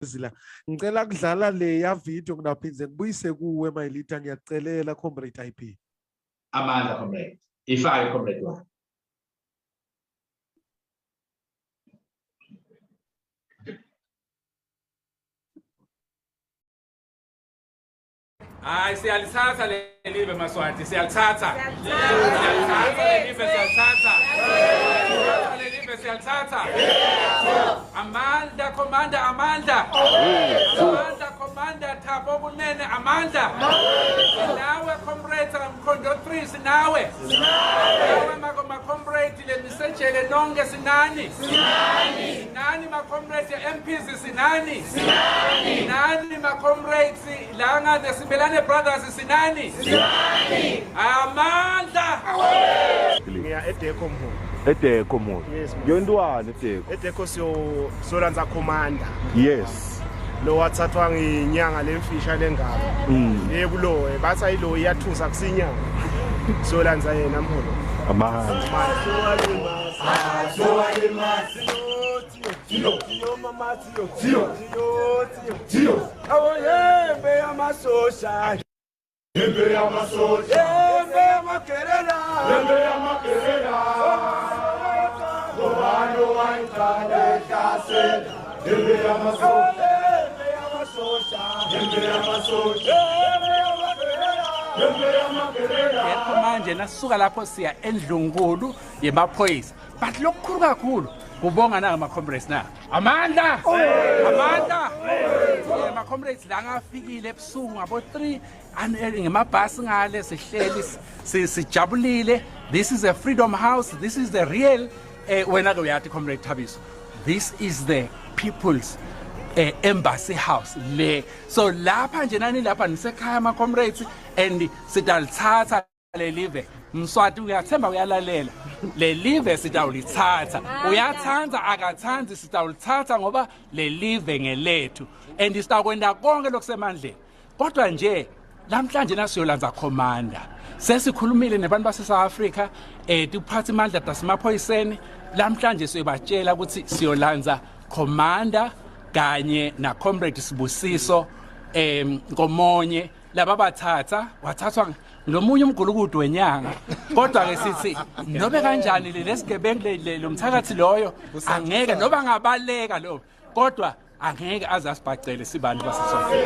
la ngicela kudlala le ya video nginaphindze ngibuyise kuwe mayilita ngiyakucelela comrade IP amandla comrade ifake comrade wami Hayi siyalithatha lelive Maswati, siyalithatha. Siyalithatha lelive siyalithatha. Siyalithatha lelive siyalithatha. Amandla commander amandla. Amandla commander Thabo Kunene amandla. Sinawe comrades Mkhondo 3 sinawe. Sinawe ma comrade lenisejele nonke sinani. Sinani. Sinani ma comrades MPs sinani. Sinani. Nani ma comrades langa the Simelane brothers sinani. Sinani. Amandla. Ngiya eDeco mholi. Edeko mholi. Yes. Yontwana eDeko. Edeko siyo solanza commander. Yes. Lo wathathwa ngenyanga lemfisha lengaka. Mm. Ye kulo bathi ayilo iyathusa kusinyanga. Solanza yena mholo. Amandla. Yembe yamasosha Yembe yamasosha Yembe yamagerera Yembe yamagerera Ngobani owayiqala ehlasela Yembe yamasosha Yembe yamasosha Yembe yamasosha Yembe yamagerera Yembe yamagerera Yekho manje nasisuka lapho siya endlunkulu yemaphoyisa. But lokukhulu kakhulu kubonga na ama comrades na. Amandla! Amandla! Ama comrades la ngafikile ebusuku ngabo 3 ngemabhasi ngale sihleli sijabulile. This is a freedom house. This is the real eh wena ke uyathi comrade Thabiso. This is the people's eh, embassy house le. So lapha nje nani lapha nisekhaya ama comrades and sidalithatha lelive Mswati uyathemba uyalalela lelive sitawulithatha uyathanda akathandi sitawulithatha ngoba lelive ngelethu and sitakwenda konke lokusemandleni kodwa nje namhlanje nasiyolanza commander sesikhulumile nebantu base South Africa eh tiphatha imandla tasemaphoyiseni namhlanje siyobatshela ukuthi siyolanza commander kanye na comrade Sibusiso em Nkomonye laba bathatha wathathwa nomunye umgulukudu wenyanga kodwa ke sithi nobe kanjani le lesigebengu lo mthakathi loyo angeke noba ngabaleka lo kodwa angeke aze asibhacele sibantu baseswazini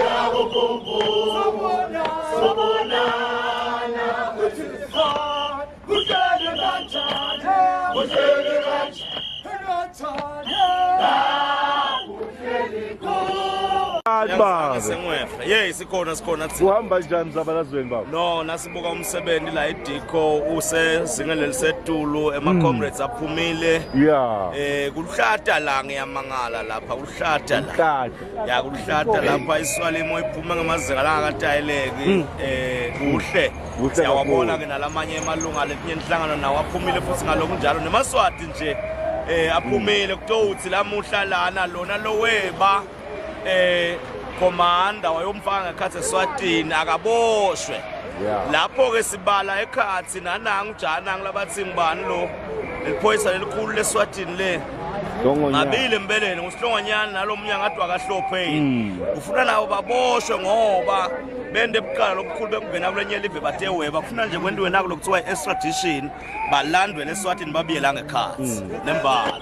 Baba. Sengwefa. Yey sikhona sikhona thina. Uhamba njani mzabalazweni baba? No nasibuka umsebenzi la eDico usezingeni lelisetulu ema comrades aphumile. Yeah. Eh kuluhlata la ngiyamangala lapha kuluhlata la. Mhlata. Ya kuluhlata lapha iswalimo iphume ngamazinga la akatayeleki eh kuhle. Kuhle Siyawabona kakhulu. ke nalamanye emalunga letinye inhlangano nawo aphumile futhi ngalokunjalo nemaswati nje eh aphumile kutowuthi lamuhla lana lona loweba eh commander wayomfaka ngekhathi eSwatini akaboshwe Yeah. lapho ke sibala ekhathi nanangu janangu labathi ngibani lo leliphoyisa lelikhulu leSwatini le Hlongonyana. ngabili empeleni ngusihlongonyana nalo munye ngathi wakahlophe yini Mm. ufuna nabo baboshwe ngoba bende buqala lobukhulu bekungena kulenye live bathe weba kufuna nje kwentiwe naku lokuthiwa i-extradition balandwe leswatini babiye la ngekhathi nembala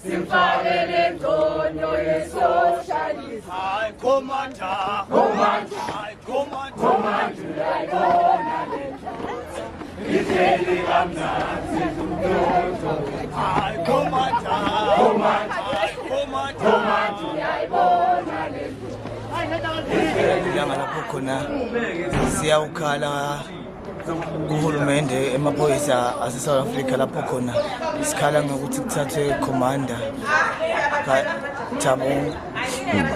Simfakele ngcono ye-socialism. Hayi commander commander hayi commander Commander uyayibona le nto. Ihleli kamnandi kumnotho. hayi commander Commander. hayi commander Commander uyayibona le nto. Ilanga lapho khona siyawukhala kuhulumende emaphoyisa ase-South Africa lapho khona sikhala ngokuthi kuthathwe commander Thabo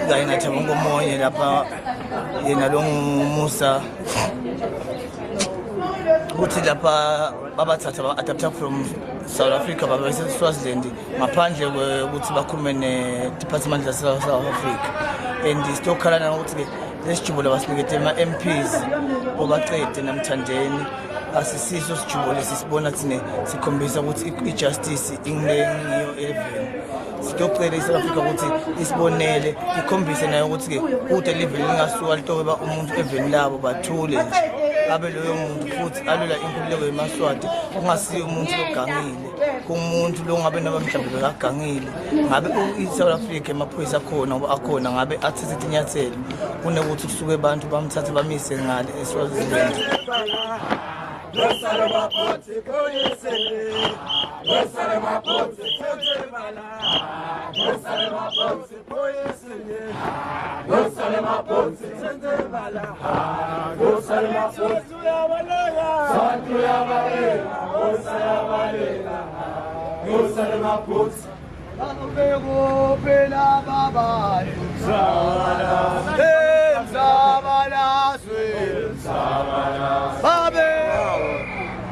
kanye naThabo Nkomonye lapha yena lo ngumusa ukuthi lapha babathatha ba-adapta from South Africa babese Swaziland ngaphandle kwekuthi bakhulume ne-department lase-South Africa and sitokhala nanokuthi-ke lesijubo labasinikete ema-MPs obacede namthandeni asisiso sijubo lesi sibona thine sikhombisa ukuthi i-justice ingiyo eveni. Sitocela i-South Africa ukuthi isibonele ikhombise nayo ukuthi-ke kude live lingasuka litoweba umuntu eveni labo bathule nje abe loyo muntu futhi alwela inkululeko yemaswati kungasiyo umuntu logangile kumuntu lo ngabe noma mhlawumbe bekagangile ngabe i-South Africa emaphoyisa akhona ngoba akhona ngabe athathe tinyathelo kunokuthi kusuke abantu bamthathe bamise ngale eSwaziland.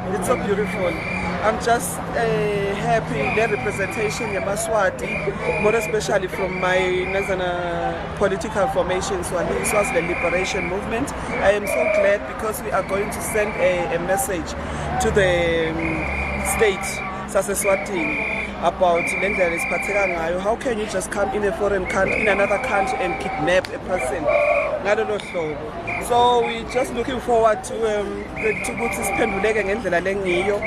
It's so beautiful. I'm just happy the representation Yamaswati, more especially from my Nazana political formation, Swaziland Liberation Movement. I am so glad because we are going to send a message to the state, Saseswatini, about lendlela esiphatheka ngayo. How can you just come in a foreign country, in another country and kidnap a person? Ngalolo hlobo. So we just looking forward to ukuthi siphenduleke ngendlela lengiyo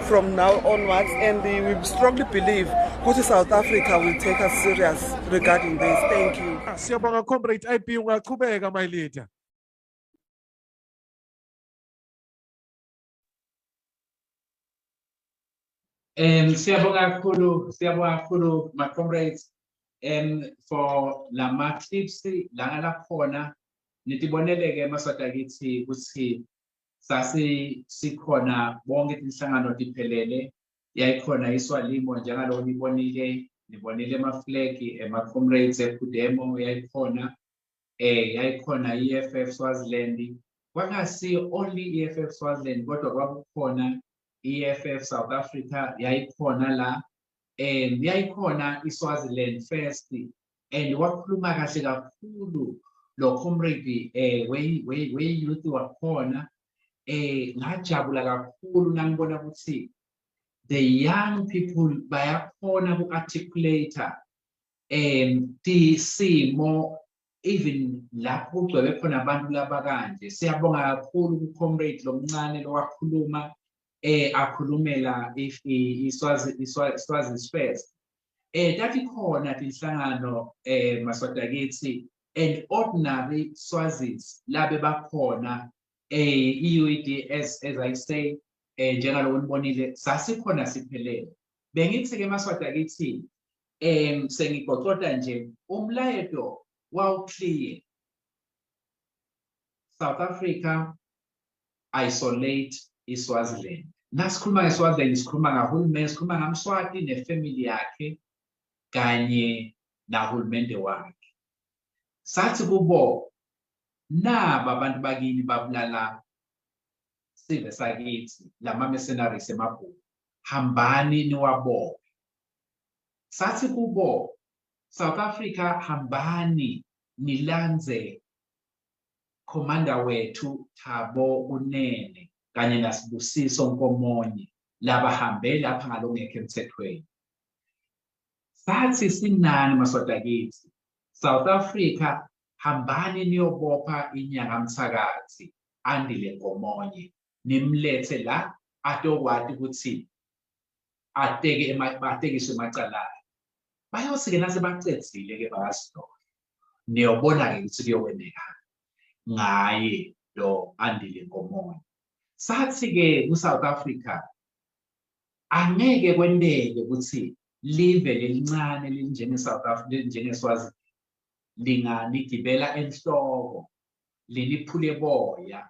from now onwards, and we strongly believe ukuthi South Africa will take us serious regarding this. Thank you. Siyabonga Comrade IB, ungachubeka my leader. Siyabonga kakhulu my comrades for lama clips lana lakhona nitiboneleke emaswati akithi ukuthi sasi sikhona bonke tinhlangano tiphelele yayikhona iSwalimo njengaloku nibonile ema-flag ema-comrades ePudemo yayikhona yayikhona i-EFF Swaziland kwangasi only EFF Swaziland kodwa kwakukhona EFF South Africa yayikhona la yayikhona iSwaziland First and wakhuluma kahle kakhulu lo comrade we youth wakhona ngajabula kakhulu nangibona ukuthi the young people bayakhona ku-articulate tisimo even lapho kugcwele khona abantu laba kanje. Siyabonga kakhulu ku-comrade lomncane lowakhuluma akhulumela iSwazi First. Tathi khona tinhlangano maswati akithi and ordinary Swazis labe bakhona i-UED as I say njengaloku nibonile sasikhona siphelele. Bengithi ke maswati akithi sengigocota nje umlayeto wawu-clear. South Africa isolate iSwaziland. Nasikhuluma ngeSwaziland sikhuluma ngahulumende, sikhuluma ngaMswati nefamily yakhe kanye nahulumende wakhe. Sathi kubo naba abantu bakini babulala sive sakithi lama mercenaries emabhunu, hambani niwabophe. Sathi kubo South Africa hambani nilandze commander wethu Thabo Kunene kanye naSibusiso Nkomonye labahambe lapha ngalongekho emthethweni. Sathi sinani maswati akithi South Africa hambani niyobopha inyanga mthakathi Andile Nkomonye nimlethe la atokwati ukuthi atekiswe emacala. Bayosike nase bacedzile ke bakasidolo niyobona ke ukuthi kuyokwenzeka ngaye lo Andile Nkomonye. Sathi ke ku South Africa angeke kwenteke ukuthi live lelincane lelinjenge South Africa lelinjenge Swaziland linganigibela enhloko liniphule boya.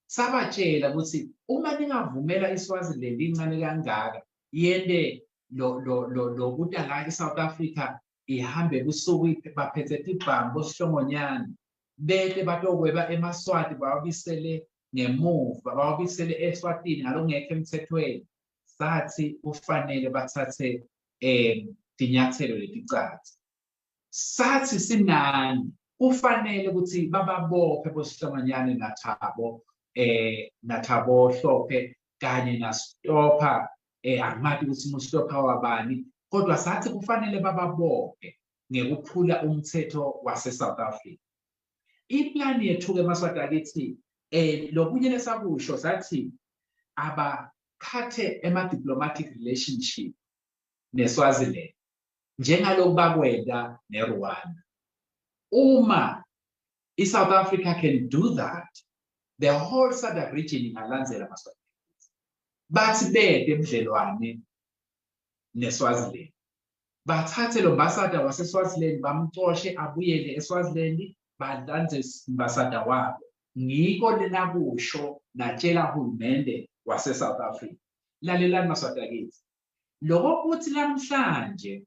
Sabatshela ukuthi uma ningavumela iSwaziland incane kangaka yente lo lo lo lokuta la eSouth Africa ihambe kusuku baphethe tibhamu bosihlongonyane bete batokweba emaswati bawabisele ngemuva bawabisele eSwatini ngalokungekho emthethweni. Sathi kufanele bathathe tinyathelo leticatha. Sathi sinani kufanele ukuthi bababophe boSihlongonyane naThabo naThabo Hlophe kanye naStopha, angimati ukuthi nguStopha wabani, kodwa sathi kufanele bababophe ngekuphula umthetho wase-South Africa. Iplani yethu-ke maSwati akithi, lokunye lesakusho sathi abakhathe ema-diplomatic relationship neSwaziland njengaloku bakwenta neRwanda. Uma i-South Africa can do that, the whole SADC region ingalandzela maSwati. Bathi bede budlelwane neSwaziland, bathathe lo ambassador waseSwaziland bamcoshe abuyele eSwaziland, balandze ambassador wabo. Ngiko lenakusho natshela hulumende wase-South Africa. Lalelani maSwati akithi, lokho kuthi namhlanje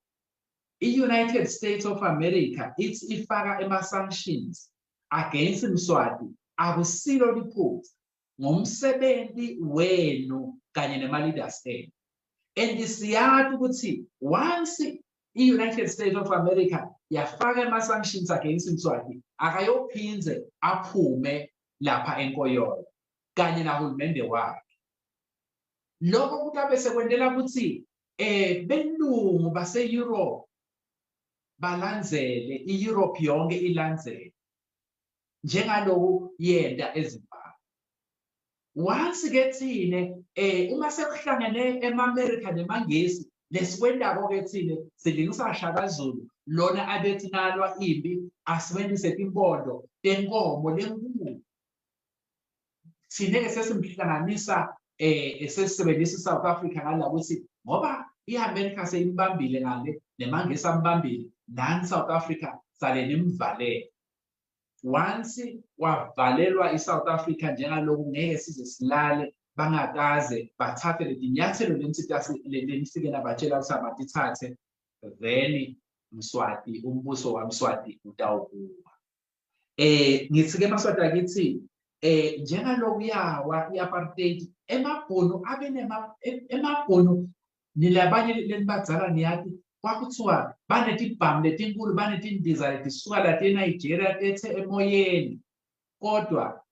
i-United States of America ithi ifaka ema-sanctions against Mswati akusilo liphutha, ngumsebenzi wenu kanye nema-leaders enu. And siyazi ukuthi once i-United States of America yafaka ama-sanctions against Mswati, akayophinze aphume lapha enkoyolo kanye nahulumende wakhe. Lokho kutabe sekwentela ukuthi belungu base-Europe balandzele, i-Europe yonke ilandzele njengaloku yenta eZimbabwe. Once ke thine uma sekuhlangene ema-America nemaNgisi, lesikwentako ke thine silingisa Shaka Zulu lona abethi nalwa impi asebenzise timpondo tenkomo lenkulu. Thine ke sesimhlanganisa sesisebenzisa iSouth Africa ngala ukuthi ngoba iAmerica seyimbambile ngale nemaNgisi ambambile, nani South Africa sale nimvalele. Once wavalelwa iSouth Africa njengaloku ngeke size silale bangakaze bathathe letinyathelo lenifike nabatshela ukuthi abatithathe, then Mswati, umbuso waMswati utawukuwa. Ngithi ke maSwati akithi, njengaloku yawa i-apartheid, emabhunu abe emabhunu nilabanye lenibadzala niyati kwakuthiwa banetibhamu letinkulu, banetindiza letisuka la eNigeria tethe emoyeni, kodwa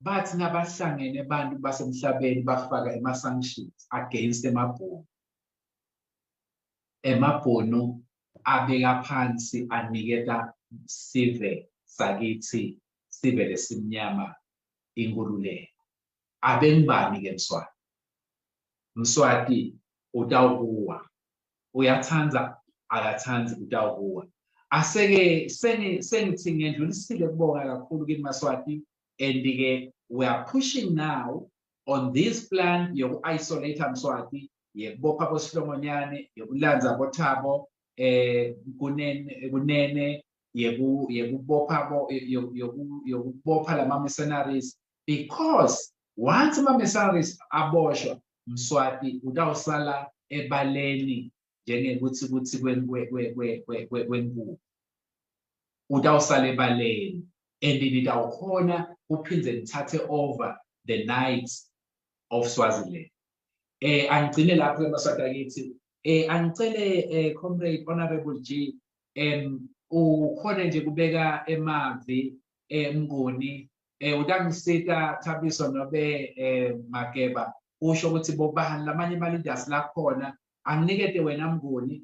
bathi nabahlangene abantu basemhlabeni bafaka ema-sanctions against emabhunu, emabhunu abeka phansi aniketa sive sakithi, sive lesimnyama, inkululeko. Abengibani ke Mswati? Mswati utawukuwa, uyathanda akathandi utawukuwa. Aseke sengithi ngendlulisile kubonga kakhulu kini maSwati, and ke we are pushing now on this plan yoku-isolate Mswati, yekubopha boSihlongonyane, yokulandza boThabo Kunene, yekubopha yokubopha lama mercenaries, because once ama mercenaries aboshwa, Mswati utawusala ebaleni njengekuthi kuthi kwenkukhu, utawusala ebaleni and nitawukhona kuphindze nithathe over the Knights of Swaziland. Angigcine lapho ke maSwati akithi. Angicele Comrade Honorable G, ukhona nje kubeka emavi Mnguni, utangisita Thabiso nobe Mageba usho ukuthi bobani lamanye ama leaders lakhona. Anginikete wena Mnguni,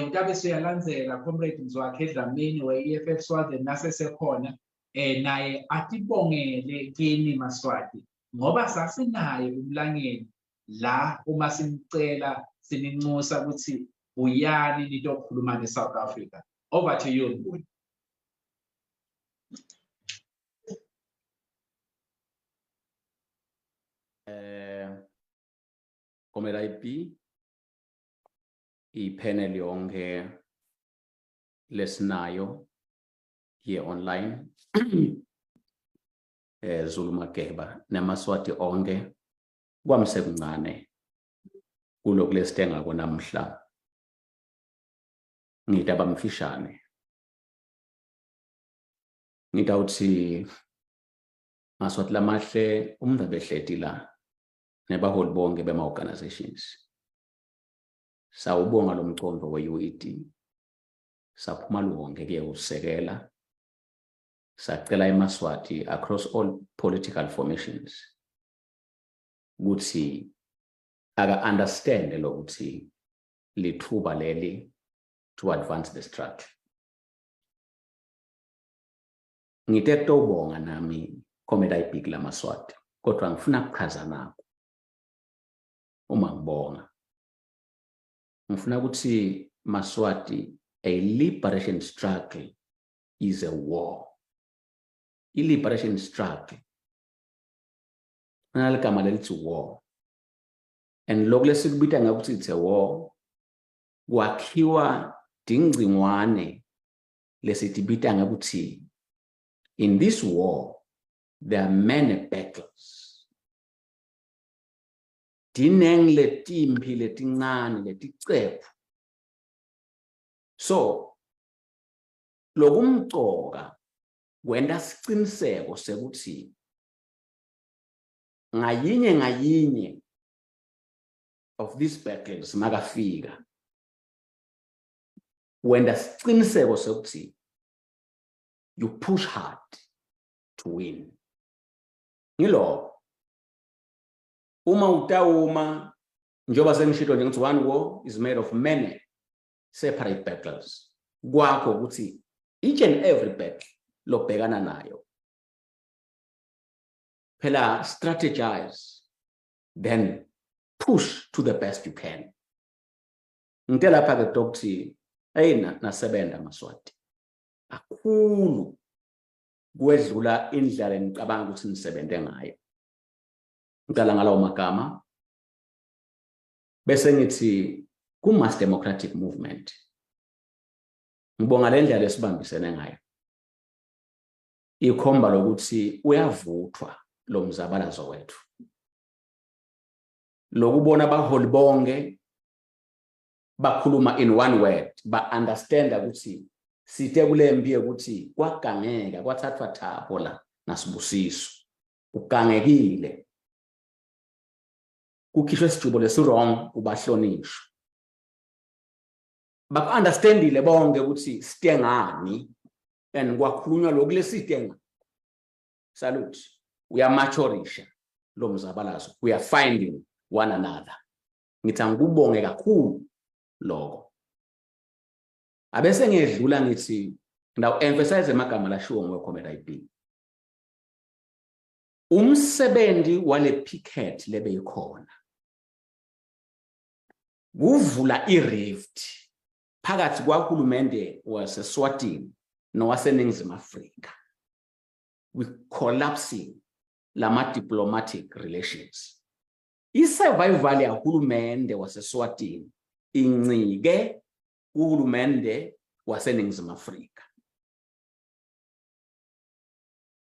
utabe siyalandzela Comrade Mzwakhe Dlamini we-EFF Swaziland nasesekhona, naye atibongele kini maSwati ngoba sasinaye umlangeni la uma simcela sininxusa ukuthi buyani nitokhuluma ne-South Africa. Over to you Mnguni. Comrade IP, i-panel yonke lesinayo here online, Zulu Mageba namaSwati onke, kwamsekuncane kulokhu lesitengako namhla. Ngidaba mfishane, ngidawuthi maSwati lamahle umndabe hleti la. Nebaholi bonke bema organizations. Sawubonga lo mcondo we-UED. Saphuma liwonke kuyewusekela. Sacela emaSwati across all political formations ukuthi aka understand lokuthi lithuba leli to advance the struggle. Ngite kutobonga nami Comrade Ibig lamaSwati, kodwa ngifuna ukuchaza nakho. Uma ngibonga ngifuna ukuthi Maswati, a liberation struggle is a war. I-liberation struggle naligama lelithi war, and lokhu lesikubita ngakuthi it's a war kwakhiwa dingcingwane lesitibita ngakuthi in this war there are many battles. Dineng letimpi letincane leticephu. So lokumcoka kwenta siciniseko sekuthi ngayinye ngayinye of these battles makafika wenda siciniseko sekuthi you push hard to win. Ngiloko uma utawuma, njengoba sengishilo nje ngithi one war is made of many separate battles, kwakho ukuthi each and every battle lobhekana nayo phela strategize, then push to the best you can. Ngite lapha ke Dr. Hey, nasebenta Maswati kakhulu kwedlula indlela engicabanga ukuthi nisebenze ngayo. Ngicala ngalawo magama bese ngithi ku Mass Democratic Movement ngibonga le ndlela esibambisene ngayo, ikhomba lokuthi uyavuthwa lo mzabalazo wethu, lokubona abaholi bonke bakhuluma in one word, ba understand ukuthi sithe kule mpi ukuthi kwagangeka, kwathathwa Thabo la nasibusiso, kugangekile, kukhishwe isijubo lesi wrong kubahlonishwa, baku-understandile bonke ukuthi site ngani and kwakhulunywa lokhu lesite ngani. Salute, uyamaturisha lo mzabalazo, we are finding one another. Ngithi angikubonge kakhulu lokho. Abese ngiyedlula ngithi now emphasize amagama lashiwo nguwe Comrade IB. Umsebenzi wale picket lebeyikhona kuvula i-rift phakathi kwahulumende waseSwatini nowaseNingizimu Afrika, we collapsing lama diplomatic relations. I-survival yahulumende waseSwatini incike kuhulumende waseNingizimu Afrika.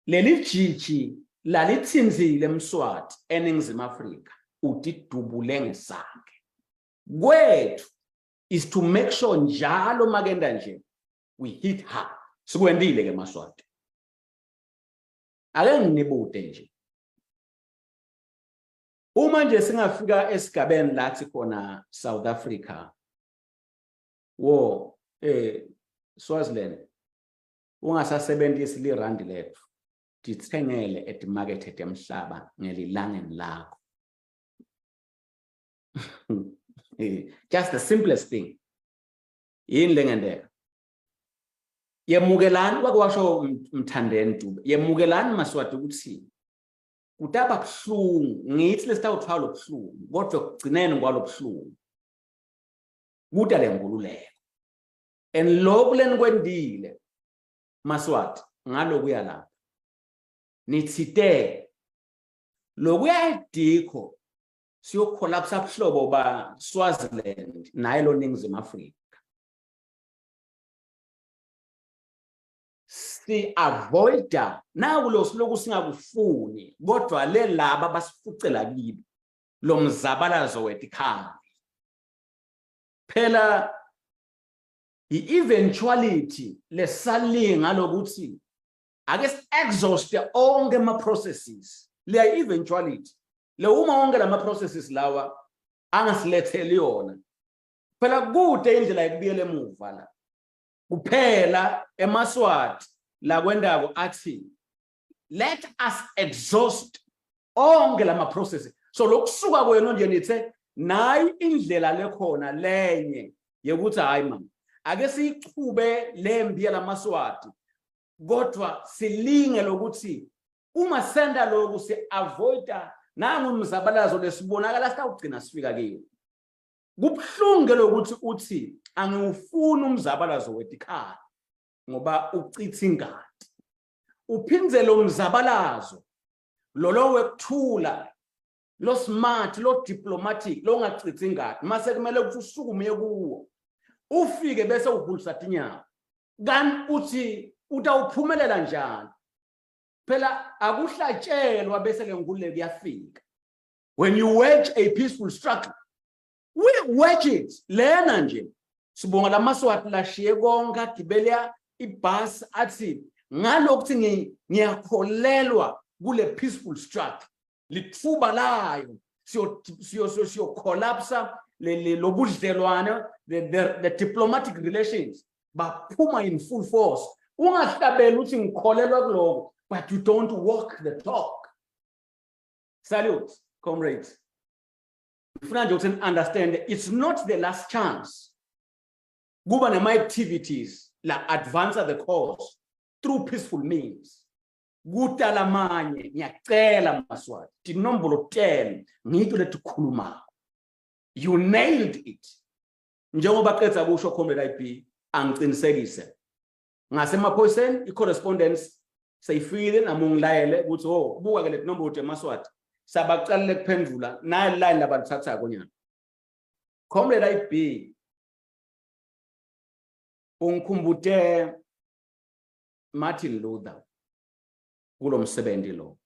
Leli jiji lalithinzile Mswati eNingizimu Afrika utidubule ngesakhe. Kwethu is to make sure njalo makenda nje we hit hard. Sikwendile ke Maswati. Ake nginibude nje, uma nje singafika esigabeni lathi khona South Africa wo Swaziland ungasasebenzisi lirandi lethu, dithengele etimakethe temhlaba ngelilangeni lakho, just the simplest thing, yini lengenteka? Yemukelani, kwake washo Mthandeni Dube, yemukelani Maswati ukuthi kutaba buhlungu, ngithi lesitawuthwala ubuhlungu, kodwa ekugcineni kwalo buhlungu kuta le nkululeko. And lokhu lenikwendile Maswati ngalokuya lapha nithite lokuya edikho siyokholapsa buhlobo ba Swaziland naye lo Ningizimu Afrika, si avoida naku lo siloku singakufuni, kodwa le laba basifucela kibo lo mzabalazo wetikhali. Phela i-eventuality lesalinga lokuthi ake si-exhaust onke ama-processes, leya eventuality. Le uma wonke lama processes lawa angasiletheli yona. Phela kude indlela yokubuyela emuva la. Kuphela emaSwati la kwendako athi let us exhaust onke lama processes. So lokusuka kwenu nje nithe nayi indlela lekhona lenye yekuthi hayi man, ake siyichube lembi yalamaSwati, kodwa silinge lokuthi uma senda lokhu si-avoida nangu umzabalazo lesibonakala sitawugcina sifika kiwo. Kubuhlungu lokuthi uthi angiwufuni umzabalazo wetikhali ngoba uchitha ingadi, uphindze lo mzabalazo lolo wekuthula, lo smart, lo diplomatic, lo ngachithi ingadi, mase kumele ukuthi usukume kuwo ufike bese uhulisa tinyawo. Kanti uthi utawuphumelela njani? Phela akuhlatshelwa bese le nkululeko iyafika. When you wage a peaceful struggle, we wage it lena nje. Sibonga lamaSwati lashiye konke, agibele ibhasi, athi ngalokuthi ngiyakholelwa kule peaceful struggle, lithuba layo siyo collapse lobudlelwane, the diplomatic relations. Baphuma in full force. Ungahlabeli uthi ngikholelwa kuloko, but you don't walk the talk. Salute, comrades. Ngifuna nje ukuthi understand it's not the last chance kuba nama activities la advance the cause through peaceful means. Kutalamanye ngiyacela Maswati, tinombolo 10 ngito letikhulumako. You nailed it. Njengoba qedza kusho Comrade IB, angicinisekise ngasemaphoyiseni i-correspondence seyifikile, nami ungilayele ukuthi oh, buka ke letinombolo temaswati, sabacalile kuphendula nayi line labalithathako nyana. Comrade IB, ungikhumbute Martin Luther kulomsebenzi lo.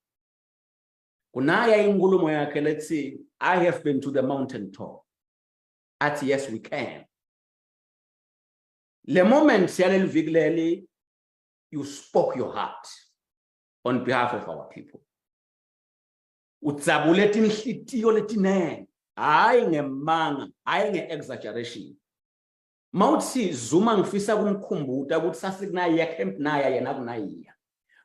Kunaya inkulumo yakhe lethi "I have been to the mountain top", athi, "Yes, we can." Le moment yaleli viki leli, you spoke your heart on behalf of our people. Udzabule tinhlitiyo letinene, hayi ngemanga, hayi nge-exaggeration. Mawuthi Zuma, ngifisa kumkhumbuta ukuthi sasikunayiya camp, naya yena kunayiya.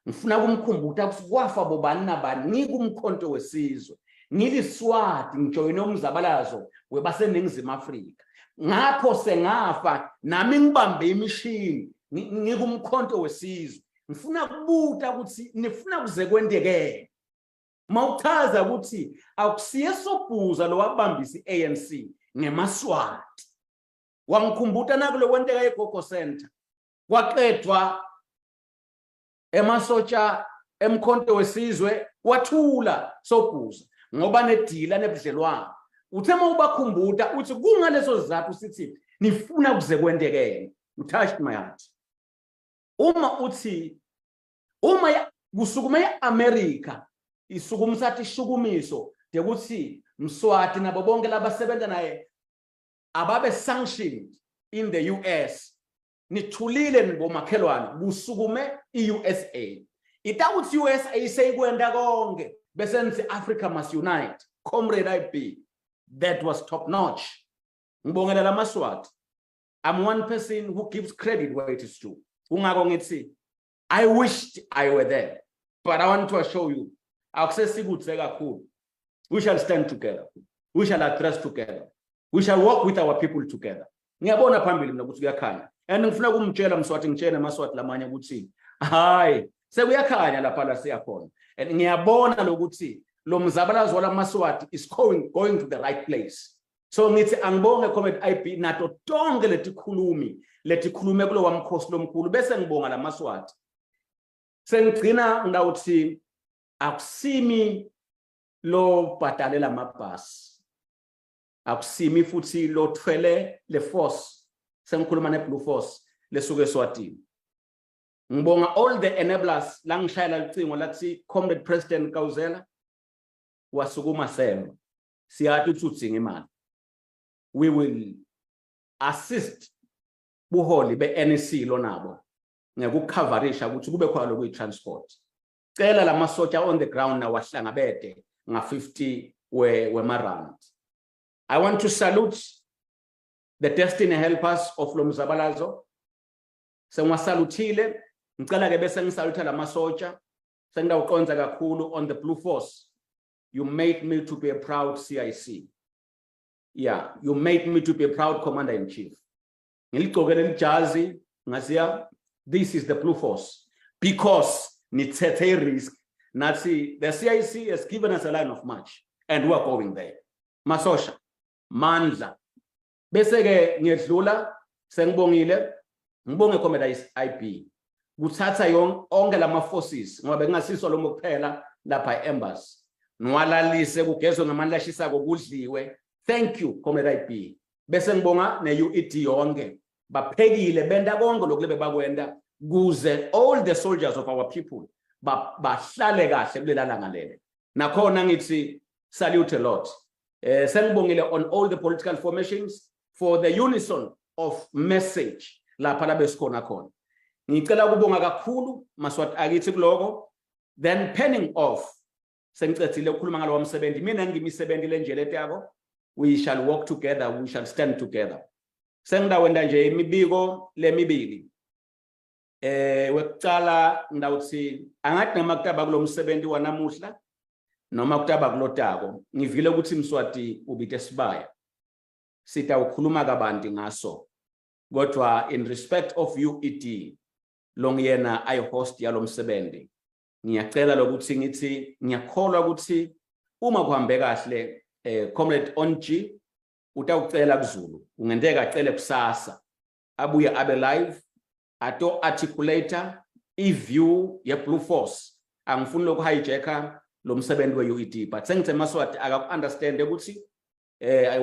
Ngifuna kumkhumbuta ukuthi kwafa bobani nabani, ngikumkhonto wesizwe, ngiliswati, ngijoyine umzabalazo webaseNingizimu Afrika, ngakho sengafa nami ngibambe imishini, ngikumkhonto wesizwe. Ngifuna kubuta ukuthi nifuna kuze kwentekene. Mawuchaza ukuthi akusiye Sobhuza lo wabambisa i-ANC ngemaSwati, wangikhumbuta nakulo kwenteka eGogo Center, kwaqedwa emasotsha emkhonto wesizwe, wathula Sobhuza ngoba nedila nebudlelwano. Uthe uma ubakhumbuta uthi kungaleso sizathu sithi nifuna kuze kwentekene. You touched my heart. Uma uthi uma kusukume i-America isukumisa ishukumiso ukuthi Mswati nabo bonke labasebenza naye ababe sanctioned in the US, nithulile nibomakhelwane. Kusukume i-USA, itawuthi USA seyikwenda konke bese nithi Africa must unite. Comrade IB, that was top notch. Ngibongela lamaswati. I'm one person who gives credit where it is due. Kungako ngithi I wished I were there, but I want to assure you akusesikudze kakhulu. We shall stand together, we shall address together, we shall walk with our people together. Ngiyabona phambili mina ukuthi kuyakhanya, and ngifuna kumtshela Mswati, ngitshele amaSwati lamanye ukuthi hayi, sekuyakhanya lapha la siyakhona, and ngiyabona lokuthi lo mzabalazo walamaswati is going to the right place. So ngithi angibonge Comrade IB nato tonke letikhulumi letikhulume kulo wamkhosi lomkhulu, bese ngibonga lamaswati. Sengigcina ngawuthi akusimi lo bhadalela amabhasi, akusimi futhi lo thwele le force, sengikhuluma ne blue force lesuke eSwatini. Ngibonga all the enablers la ngishayela lucingo lathi, "Comrade President Kawuzela wasukuma semba, siyathi ukuthi udzinga imali." We will assist buholi be-NEC lo nabo ngekucoverisha ukuthi kube khona lokuyi-transport. Cela lamasotsha on the ground nawahlangabede nga-50. wemarand. I want to salute the destiny helpers of lo mzabalazo. Sengiwasaluthile, ngicela ke bese ngisalutha lamasotsha. Sengidawuqonza kakhulu on the Blue Force. You made me to be a proud CIC. Yeah, you made me to be a proud commander in chief. Ngiligcoke leli jazi ngasiya, this is the Blue Force, because nithethe i-risk nathi the CIC has given us a line of march and we are going there. Masosha, mandla. Bese ke ngiyedlula, sengibongile, ngibonge Comrade IB kuthatha onke lama forces, ngoba bekungasiso lomo kuphela lapha e-embassy, niwalalise, kugezwe ngamandla ashisako, kudliwe. Thank you, Comrade IB. Bese ngibonga ne-UED yonke, baphekile, benta konke lokhu lebe bakwenta kuze all the soldiers of our people bahlale kahle kulela langa lele. Nakhona ngithi salute a lot. Sengibongile on all the political formations for the unison of message lapha la besikhona khona. Ngicela ukubonga kakhulu, Maswati akithi, kuloko. Then penning off, sengicedzile ukukhuluma ngalowa msebenzi. Mina ngimisebenzi lenje letako, we shall work together, we shall stand together. Sengidawenda nje imibiko lemibili. Wekucala ngidawuthi angathi noma kutaba kulomsebenzi wanamuhla noma kutaba kulotako, ngivile ukuthi Mswati ubite sibaya, sitawukhuluma kabanti ngaso, kodwa in respect of UED longiyena ayi-host yalomsebenzi, ngiyacela lokuthi ngithi ngiyakholwa ukuthi uma kuhambe kahle, Comrade Onji utawucela kuZulu, kungenteka acele kusasa abuye abe live ato articulate-a i-view ye-Blue Force. Angifuni loku-hijacka lo msebenzi we-UED, but sengithe Maswati akaku-understand ukuthi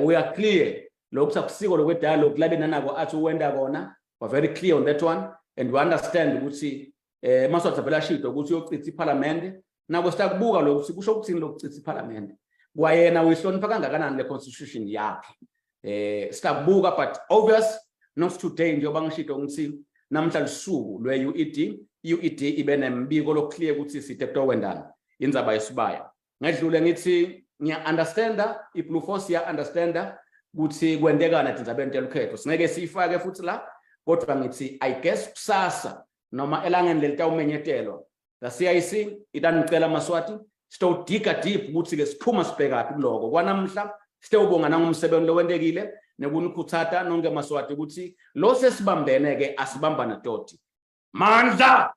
we are clear lokhu akusiko lokwe-dialogue labe nanako athi uwenda kona. We're very clear on that one and we understand ukuthi Maswati avela ashido ukuthi uyochitha iParliament. Nako sitakubuka lokhu, kusho ukuthini lokuchitha iParliament, kwayena uyihlonipha kangakanani le constitution yakhe, sitakubuka, but obvious not today. Njengoba ngishido ukuthi namhla lusuku lwe-UED, i-UED ibe nembiko lo-clear ukuthi sithe kutowendana indzaba yesibaya. Ngedlule ngithi ngiya-understanda i-Blue Force, iya-understanda ukuthi kwentekana etindzabeni telukhetho, singeke siyifake futhi la, kodwa ngithi I guess kusasa noma elangeni lelitawumenyetelwa, the CIC itanicela Maswati, sitawudiga deep ukuthi-ke siphuma sibhekaphi kuloko. Kwanamhla sitewubonga nangumsebenzi lowentekile nekunikhuthata nonke Maswati ukuthi lo sesibambene-ke, asibambana toti. Mandla!